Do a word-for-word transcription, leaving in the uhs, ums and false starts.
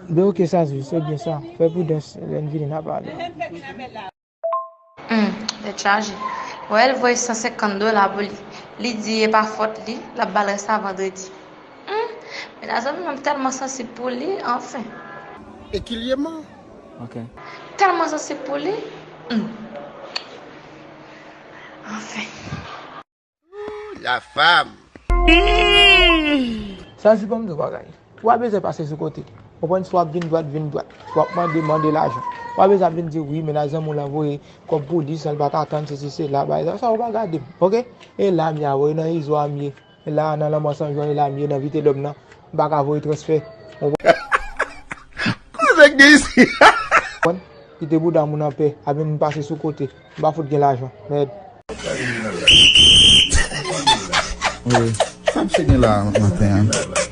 Ben ok, sa se byen sa. Fè pridans, lè n vini n a pale. Hmm, tèt chaje. Wè, l voye san senkant dola pou li. Li di e pa fòt li, l ap ba l rès la vandredi. Hmm, men la zanmi mwen tèlman sansib pou li, anfen. E ki l ye man? Tèlman sansib pou li. Hmm. Anfen. La fam. Sa se pa m di w bagay. Ou pa bezwen pase sou kote. Konprann, si w ap vin dwat, vin dwat. Si w ap mande, mande lajan. Ou pa bezwen ap vin di wi, men la zanmi w la voye kòb pou li, san l pa ka tann, sesi, sela, bagay sa, sa ou pa gade m, oke? E la m ye, a voye nan izo a m ye. E la nan lanmò san jwa, e la m ye nan Vitelòm nan. M pa ka voye transfè. Kouzèk de isi. Kite bouda moun anpè, ap vin pase sou kote. M pa fout gen lajan. Mèd. Wi. Sa misye gen la maten an?